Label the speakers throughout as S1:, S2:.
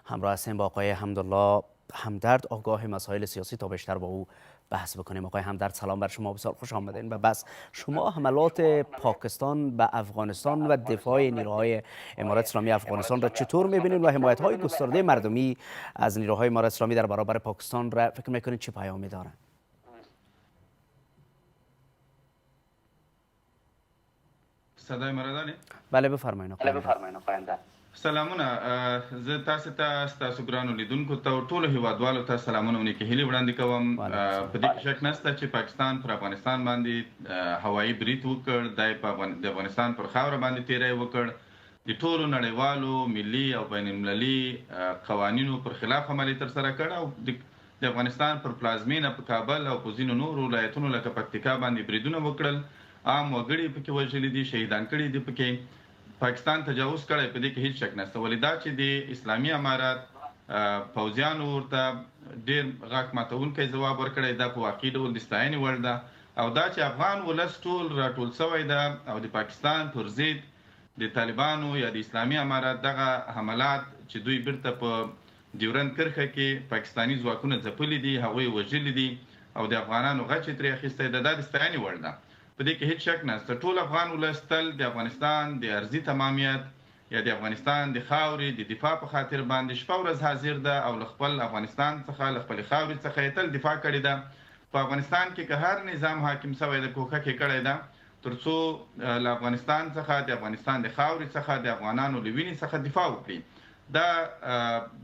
S1: همراه هستیم با آقای حمدالله همدرد، آگاه مسائل سیاسی، تا بیشتر با او بحث بکنیم. آقای همدرد سلام بر شما، بسیار خوش آمدین به بحث. شما حملات پاکستان به افغانستان و دفاع نیروهای امارت اسلامی افغانستان را چطور میبینید و حمایت های گسترده مردمی از نیروهای امارت اسلامی در برابر پاکستان را فکر میکنید چه پیامی دارند؟
S2: صدای مرا دارید؟
S1: بله بفرمایید.
S2: بله بفرمایید آقای همدرد. سلامونه، زه تاسو ته، ستاسو ګرانو لیدونکو ته او ټولو هیوادوالو ته سلامونه او نیکې هیلې وړاندې کوم. په دې کې شک نشته چې پاکستان پر افغانستان باندې هوایي برید وکړ، دا یې د افغانستان پر خاوره باندې تیری وکړ، د ټولو نړیوالو ملي او بین المللي قوانینو پر خلاف عمل یې ترسره کړ او د افغانستان پر پلازمینه په کابل او په ځینو نورو ولایتونو لکه پکتیکا باندې بریدونه وکړل، عام وګړي پکې وژلي دي، شهیدان کړي دي، پکې پاکستان تجاوز کړی، په دې کې هیڅ شک نشته. ولې دا چې د اسلامي امارت پوځیانو ورته ډېر غاښ ماتوونکی ځواب ورکړی، دا په واقعي ډول د ستاینې وړ ده. او دا چې افغان ولس ټول راټول سوی ده او د پاکستان پر ضد د طالبانو یا د اسلامي امارت دغه حملات چې دوی بیرته په ډیورند کرښه کې پاکستاني ځواکونه ځپلي دي، هغوی وژلي دي او د افغانانو غچ یې ترې اخیستی ده، دا د ستاینې وړ ده، په دې کې هیڅ شک نشته. ټول افغان ولس تل د افغانستان د ارضي تمامیت یا د افغانستان د خاورې د دفاع په خاطر باندې شپه ورځ حاضر ده او له خپل افغانستان څخه، له خپلې خاورې څخه یې تل دفاع کړې ده. په افغانستان کې که هر نظام حاکم سوی ده، کوښښ یې کړی ده ترڅو له افغانستان څخه، د افغانستان د خاورې څخه، د افغانانو له وینې څخه دفاع وکړي. دا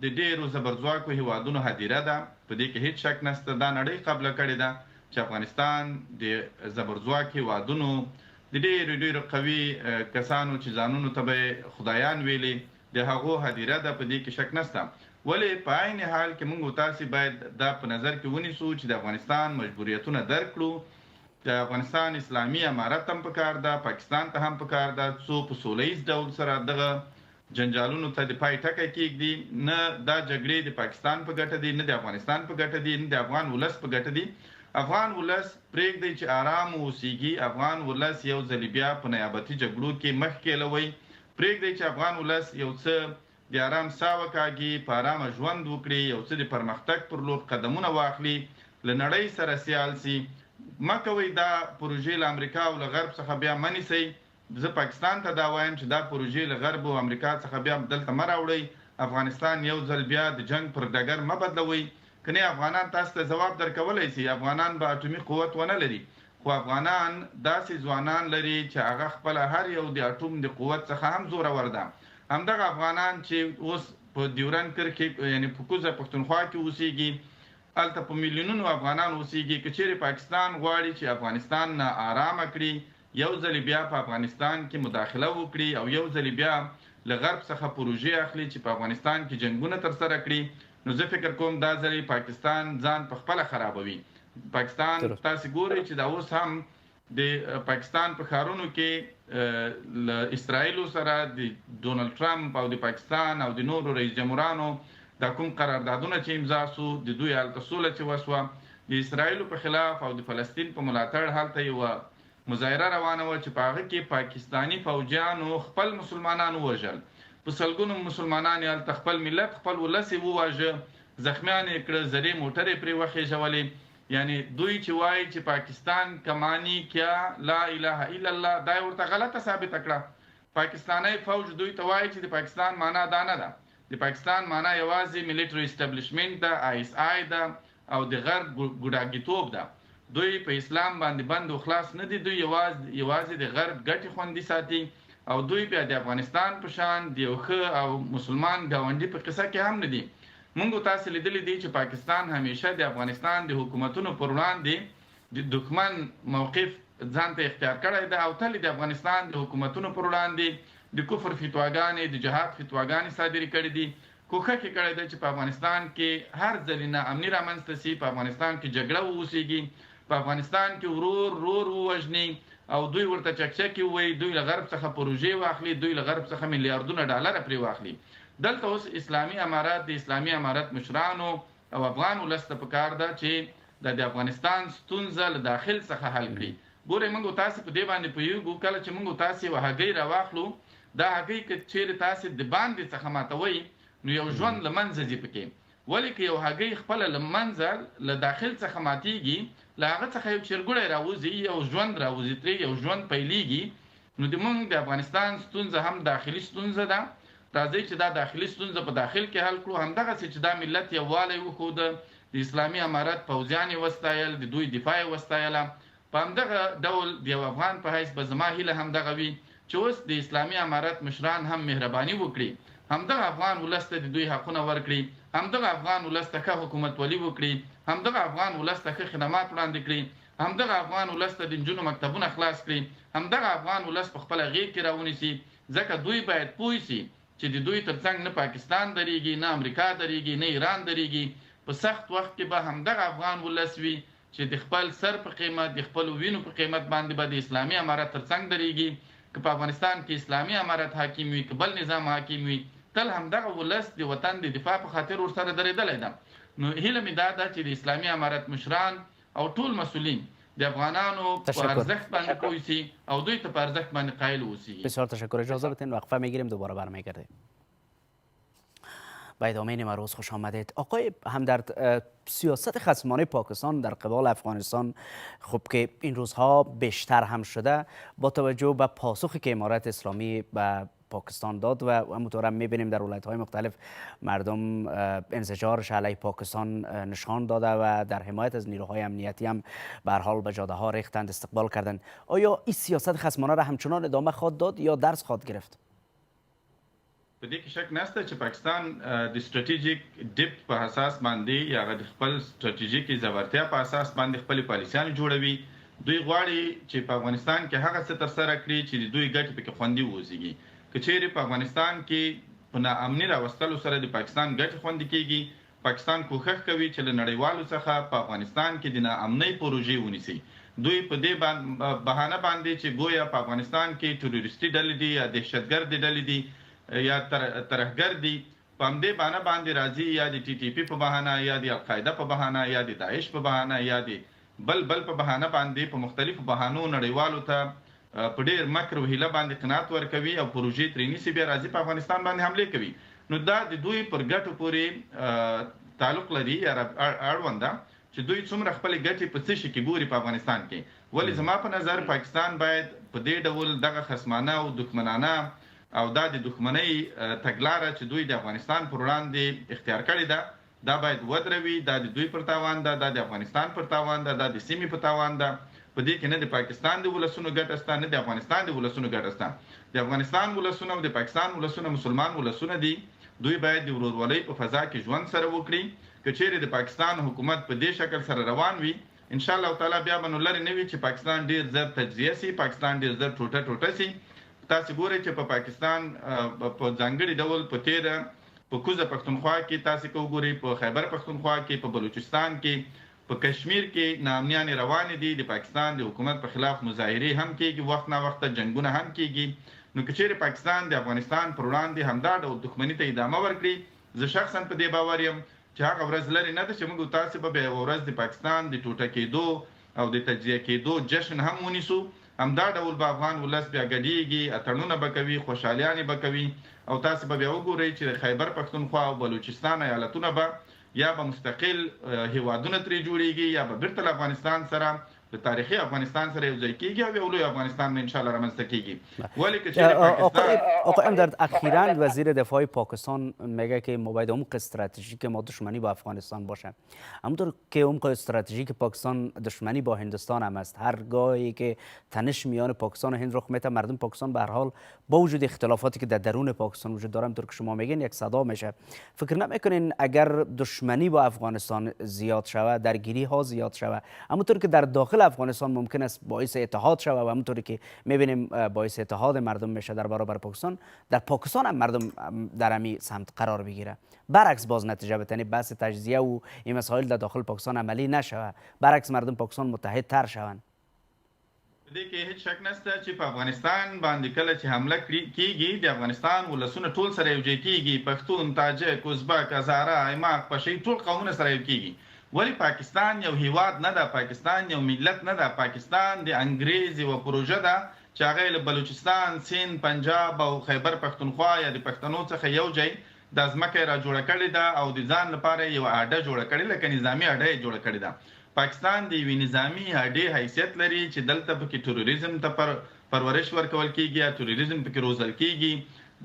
S2: د ډېرو زبرځواکو هیوادونو هدیره ده، په دې کې هیڅ شک نشته. دا نړۍ قبله کړې ده چې افغانستان د زبرځواک هیوادونو د ډېرو ډېرو قوي کسانو چې ځانونو ته به خدایان ویلي، د هغو هدیره ده، په دې کې شک نشته. ولې په عین حال کې موږ تاسې باید دا په نظر کې ونیسو چې د افغانستان مجبوریتونه درک کړو. د افغانستان اسلامي امارت هم پکار ده، پاکستان ته هم پکار ده، څو په سوله ییز ډول سره دغه جنجالونو ته د پای ټکی کېږدي. نه دا جګړې د پاکستان په ګټه دي، نه د افغانستان په ګټه دي، نه د افغان ولس په ګټه دي. افغان ولس پرېږدئ چې آرام واوسېږي. افغان ولس یو ځلې بیا په نیابتي جګړو کې مخ کېلوئ. پرېږدئ چې افغان ولس یو څه د آرام ساه وکاږي، په آرامه ژوند وکړي، یو څه د پرمختګ پر لور قدمونه واخلي، له نړۍ سره سیال سي. مه کوئ دا پروژې له امریکا او له غرب څخه بیا مه نیسئ. زه پاکستان ته دا وایم چې دا پروژې له غرب او امریکا څخه بیا دلته مه راوړئ. افغانستان یو ځل بیا د جنګ پر ډګر مه بدلوئ، کنې افغانان تاسو ته ځواب درکولای سي. افغانان به اټومي قوت ونه لري، خو افغانان داسې ځوانان لري چې هغه خپله هر یو د اټوم د قوت څخه هم زورور ده. همدغه افغانان چې اوس په ډیورند کرښې، یعنې په کوزه پښتونخوا کې اوسیږي، هلته په میلیونونو افغانان اوسیږي. که چیرې پاکستان غواړي چې افغانستان نا آرامه کړي، یو ځلې بیا په افغانستان کې مداخله وکړي او یو ځلې بیا له غرب څخه پروژې اخلي چې په افغانستان کې جنګونه ترسره کړي، نو زه فکر کوم دا ځلې پاکستان ځان په خپله خرابوي. پاکستان تاسې ګورئ چې دا اوس هم د پاکستان په ښارونو کې له اسرائیلو سره د ډونالد ټرمپ او د پاکستان او د نورو رئیس جمهورانو دا کوم قراردادونه چې امضا سو، د دوی هلته سوله چې وسوه، د اسرائیلو په خلاف او د فلسطین په ملاتړ هلته یوه مظاهره روانه وه چې په هغه کې پاکستاني فوجیانو خپل مسلمانان ووژل، په سلګونو مسلمانان یې هلته خپل ملت، خپل ولس یې وواژه، زخمیان یې کړه، زرې موټرې پرې وخېژولې. یعنی دوی چې وایي چې پاکستان کمانی کیا لا اله الا الله، دا یې ورته غلطه ثابته کړه. پاکستانی فوج دوی ته وایي چې د پاکستان معنا دا نه ده، د پاکستان معنا یوازې میلیټري اسټابلیشمنټ ده، آی اس آی ده او د غرب ګوډاګیتوب ده. دوی په اسلام باندې بند او خلاص نه دي، دوی یوازې د غرب ګټې خوندي ساتي او دوی بیا د افغانستان په شان د یو ښه او مسلمان ګاونډي په قصه کې هم نه دي. موږ تاسې لیدلي دي چې پاکستان همیشه د افغانستان د حکومتونو پر وړاندې د دښمن موقف ځان ته اختیار کړی ده او تل د افغانستان د حکومتونو پر وړاندې د کفر فتواګانې، د جهاد فتواګانې صادرې کړې دي. کوښښ یې کړی دی چې په افغانستان کې هر ځلې ناامني رامنځته سي، په افغانستان کې جګړه واوسیږي، په افغانستان کې ورور ورور ووژني او دوی ورته چکچکې ووایي، دوی له غرب څخه پروژې واخلي، دوی له غرب څخه میلیاردونه ډالره پرې واخلي. دلته اوس اسلامي امارت، د اسلامي امارت مشرانو او افغان ولس ته پکار ده چې د افغانستان ستونزه له داخل څخه حل کړي. ګورئ موږ تاسې په دې باندې پوهېږو، کله چې موږ تاسې یوه هګۍ راواخلو، دا هګۍ که چیرې تاسې د باندې څخه ماتوئ نو یو ژوند له منځه ځي پکې. ولې که یو هګۍ خپله له منځه له داخل څخه ماتیږي، له هغه څخه یو چرګوړی راوځي، یو ژوند راوځي ترې، یو ژوند پیلیږي. نو د موږ د افغانستان ستونزه هم داخلي ستونزه ده. راځئ چې دا داخلي ستونزه په داخل کې حل کړو. همدغسې چې دا ملت یووالی وښوده، د اسلامي امارت پوځیان یې وستایل، د دوی دفاع یې وستایله، په همدغه ډول د یو افغان په حیث به زما هیله هم دغه وي چې اوس د اسلامي امارت مشران هم مهرباني وکړي، همدغه افغان ولس ته د دوی حقونه ورکړي، همدغه افغان ولس ته ښه حکومتولي وکړي، همدغه افغان ولس ته ښه خدمات وړاندې کړي، همدغه افغان ولس ته د نجونو مکتبونه خلاص کړي، همدغه افغان ولس په خپله غېږ کې راونیسي. ځکه دوی باید پوه سي چې د دوی ترڅنګ نه پاکستان درېږي، نه امریکا درېږي، نه ایران درېږي. په سخت وخت کې به همدغه افغان ولس وي چې د خپل سر په قیمت، د خپلو وینو په قیمت باندې به د اسلامي امارت ترڅنګ درېږي. که په افغانستان کې اسلامي امارت حاکم وي، که بل نظام حاکم وي، تل همدغه ولس د وطن د دفاع په خاطر ورسره درېدلی ده. نو هیله مې دا ده چې د اسلامي امارت مشران او ټول مسؤلین د افغانانو په ارزښت باندې پوه سي او دوی ته په ارزښت باندې قایل اوسي.
S1: بسیار تشکر. اجازه بدین وقفه میگیریم، دوباره برمیگردیم. به ادامه نیمه روز خوش آمدید. آقای همدرد، سیاست خصمانه پاکستان در قبال افغانستان خب که این روزها بیشتر هم شده، با توجه به پاسخی که امارت اسلامی به پاکستان داد و همونطور هم میبینیم در ولایت‌های مختلف مردم انزجارش علیه پاکستان نشان داده و در حمایت از نیروهای امنیتی هم به هر حال به جاده ها ریختند، استقبال کردند. آیا این سیاست خصمانه را همچنان ادامه خواهد داد یا درس خواهد گرفت؟
S2: په دې کې شک نشته چې پاکستان د ستراتیژیک ډیپت په اساس باندې یا هغه د خپل ستراتیژیکې ځورتیا په اساس باندې خپلې پالیسیانې جوړوي. دوی غواړي چې په افغانستان کې هغه څه ترسره کړي چې د دوی ګټې پکې خوندي واوسېږي. که چیرې په افغانستان کې په ناامني راوستلو سره د پاکستان ګټې خوندي کیږي، پاکستان کوښښ کوي چې له نړیوالو څخه په افغانستان کې د ناامنۍ پروژې ونیسي. دوی په دې بهانه باندې چې ګویا په افغانستان کې تروریستي ډلې دي یا دهشتګردې ډلې دي یا ترهګر دي، په همدې بهانه باندې راځي، یا د ټي ټي پي په بهانه، یا د القاعده په بهانه، یا د داعش په بهانه، یا د بل بل په بهانه باندې په مختلفو بهانو نړیوالو ته په ډېر مکر او حیله باندې قناعت ورکوي او پروژې ترې نیسي، بیا راځي په افغانستان باندې حملې کوي. نو دا د دوی پر ګټو پورې تعلق لري یا اړوند ده چې دوی څومره خپلې ګټې په څه شي کې ګوري په افغانستان کې. ولې زما په نظر پاکستان باید په دې ډول دغه خصمانه او دښمنانه او دا د دښمنۍ تګلاره چې دوی د افغانستان پر وړاندې اختیار کړې ده، دا باید ودروي. دا د دوی پر تاوان ده، دا د افغانستان پر تاوان ده، دا د سیمې په تاوان ده. په دې کې نه د پاکستان د ولسونو ګټه شته، نه د افغانستان د ولسونو ګټه شته. د افغانستان ولسونه او د پاکستان ولسونه مسلمان ولسونه دي، دوی باید د ورورولۍ په فضا کې ژوند سره وکړي. که چیرې د پاکستان حکومت په دې شکل سره روان وي، ان شاء الله تعالی بیا به نو لرې نه وي چې پاکستان ډېر زر تجزیه سي، پاکستان ډېر زر ټوټه ټوټه سي. تاسې ګورئ چې په پاکستان په ځانګړي ډول په تېره په کوزه پښتونخوا کې تاسې که وګورئ، په خیبر پښتونخوا کې، په بلوچستان کې، په کشمیر کې ناامنیانې روانې دي. د پاکستان د حکومت په خلاف مظاهرې هم کیږي، وخت نا وخته جنګونه هم کیږي. نو که چیرې پاکستان د افغانستان پر وړاندې همدا ډول دښمني ته ادامه ورکړي، زه شخصا په دې باور یم چې هغه ورځ لرې نه ده چې موږ تاسې به بیا یوه ورځ د پاکستان د ټوټه کېدو او د تجزیه کېدو جشن هم ونیسو. همدا ډول به افغان ولس بیا ګډیږي، اتڼونه به کوي، خوشحالیانې به کوي، او تاسې به بیا وګورئ چې د خیبر پښتونخوا او بلوچستان ایالتونه به یا به مستقل هیوادونه ترې جوړیږي، یا به بیرته له افغانستان سره د تاریخي افغانستان سره یو ځای کیږي او یو لوی افغانستان به انشاءالله رامنځته کیږي. ولی که چیرې پاکستان
S1: آقای همدرد، اخیراً وزیر دفاع پاکستان میگه که ما باید عمق استراتژیک ما دشمنی با افغانستان باشه. همونطور که عمق استراتژیک پاکستان دشمنی با هندوستان هم است. هر گاهی که تنش میان پاکستان و هند رخ میده، مردم پاکستان به هر حال با وجود اختلافاتی که در درون پاکستان وجود داره، همونطور که شما میگین یک صدا میشه. فکر نمیکنین اگر دشمنی با افغانستان زیاد شود، درگیری ها زیاد شود، همونطور که در داخل افغانستان ممکن است باعث اتحاد شود و همونطوری که میبینیم باعث اتحاد مردم میشه در برابر پاکستان، در پاکستان هم مردم در همین سمت قرار بگیره، برعکس باز نتیجه بتنی بحث تجزیه و این مسائل در داخل پاکستان عملی نشود، برعکس مردم پاکستان متحد تر شوند؟
S2: په دې کې هیڅ شک نشته چې په افغانستان باندې کله چې حمله کیږي، د افغانستان ولسونه ټول سره یو ځای کیږي، پښتون، تاجک، ازبک، هزاره، ایماق، پشهيي، ټول قومونه سره یو کیږي. ولی پاکستان یو هیواد نه ده، پاکستان یو ملت نه ده، پاکستان د انګریز یوه پروژه ده چې هغه یې له بلوچستان، سند، پنجاب او خیبر پښتونخوا یا د پښتنو څخه یو ځای دا ځمکه یې را جوړه کړې ده او د ځان لپاره یې یوه اډه جوړه کړې، لکه نظامي اډه یې جوړه کړې ده. پاکستان د یوې نظامي اډې حیثیت لري چې دلته پکې تروریزم ته پرورش ورکول کېږي یا تروریزم پکې روزل کېږي.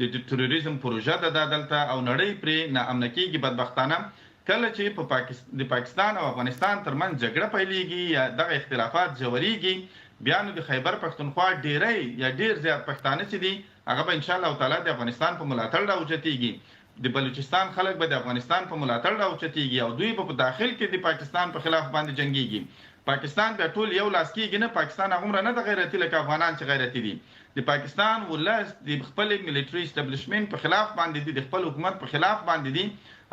S2: د تروریزم پروژه ده دا دلته او نړۍ پرې ناامنه کېږي. بدبختانه کله چې په د پاکستان او افغانستان ترمنځ جګړه پیلېږي یا دغه اختلافات ژورېږي، بیا نو د خیبر پښتونخوا ډېری یا ډېر زیات پښتانه چې دي هغه به ان شاء الله تعالی د افغانستان په ملاتړ راوچتېږي، د بلوچستان خلک به د افغانستان په ملاتړ راوچتېږي او دوی به په داخل کې د پاکستان په خلاف باندې جنګېږي. پاکستان بیا ټول یو لاس کېږي نه، پاکستان هغومره نه ده غیرتي لکه افغانان چې غیرتي دي. د پاکستان ولس د خپل ملټري اسټابلیشمنټ په خلاف باندې دي، د خپل حکومت په خلاف باندې دي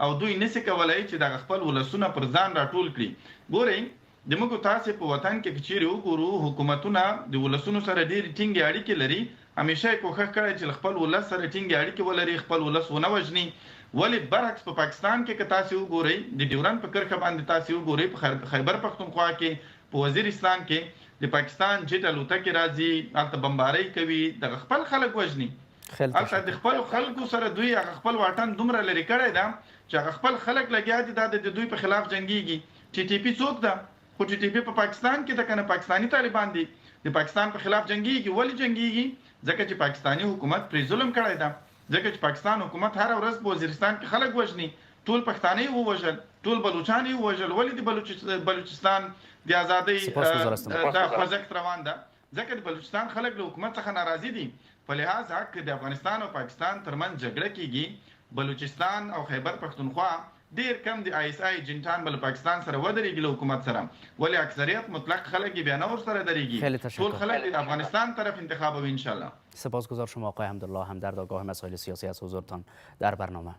S2: او دوی نسی کولای چې دغه خپل ولسونه پر ځان راټول کړي. ګورئ، د موږ تاسې په وطن کې که چیرې وګورو، حکومتونه د ولسونو سره ډېرې ټینګې اړیکې لري، همیشه یې کوښښ کړی چې له خپل ولس سره ټینګې اړیکې ولري، خپل ولس ونه وژني. ولې برعکس په پاکستان کې که تاسې وګورئ، د ډیورند په کرښه باندې تاسې وګورئ، په خیبر پښتونخوا کې، په وزیرستان کې د پاکستان جیټ الوتکې راځي، هلته بمبارۍ کوي، دغه خپل خلک وژني. هلته د خپلو خلکو سره دوی هغه خپل واټن دومره لرې کړی ده چې هغه خپل خلک لګیا دي دا د دوی په خلاف جنګیږي. ټي ټي پي څوک ده؟ خو ټي ټي پي په پاکستان کې ده کنه، پاکستاني طالبان دي، د پاکستان په خلاف جنګیږي. ولې جنګیږي؟ ځکه چې پاکستاني حکومت پرې ظلم کړی ده، ځکه چې پاکستان حکومت هره ورځ په وزیرستان کې خلک وژني، ټول پښتانه یې ووژل، ټول بلوچان یې ووژل. ولې د بلوچستان د ازادۍ دا خوځښت روان ده؟ ځکه د بلوچستان خلک له حکومت څخه ناراضي دي. په لحاظ که د افغانستان او پاکستان ترمنځ جګړه کیږي، بلوچستان او خیبر پښتونخوا ډیر کم د آی اس آی ایجنټان به له پاکستان سره ودرېږي له حکومت سره، ولې اکثریت مطلق خلک یې بیا نه ورسره درېږي، ټول خلک د افغانستان طرف انتخابوي ان شاءالله.
S1: سپاسگزار شما آقای حمدالله همدرد، آگاه مسائل سیاسی، از حضورتان در برنامه.